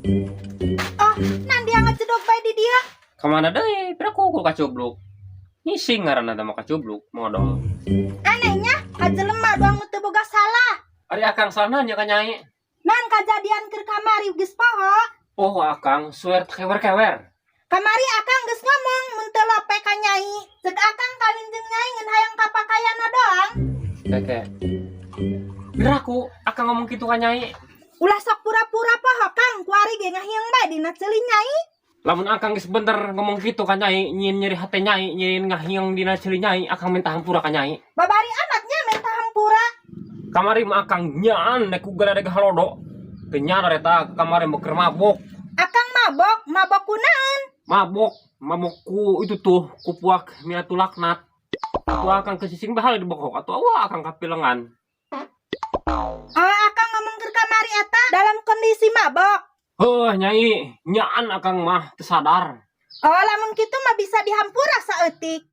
Oh, naon dia ngajedog bae di dieu? Kamana deui, piraku ku kacubluk. Ngising ngaranna teh mah kacubluk, modol. Anehnya, ka jelema doang nu teu boga salah. Ari akang salah nya ka Nyai? Naon kajadian keur kamari, geus poho? Oh, akang suer kewer-kewer. Kamari akang geus ngomong mun teu lope ka Nyai. Cek akang kawin jeung Nyai ngan hayang kapakayana doang. Keke. Piraku akang ngomong kitu ka Nyai? Ulah sok pura-pura poho, Kang, kuari ge ngahieng bae dina ceuli Nyai. Lamun akang geus bener ngomong kitu ka Nyai, nyieun nyeri hate Nyai, nyieun ngahieng dina ceuli Nyai, akang minta hampura ka Nyai. Babari amatnya minta hampura. Kamari mah akang nyaan nek ku galadeg halodo. Teu nyadar eta kamari mah keur mabok. Akang mabok, mabok kunaon? Mabok, mabok ku itu tuh, ku puak miatu laknat. Atuh akang kesising bahal di bokok atuh wah akang kapilengan. Oh, akang ngomong keur kamari eta dalam kondisi mabok? Heuh, Nyai, nyaan akang mah teu sadar. Oh, lamun kitu mah bisa dihampura saeutik.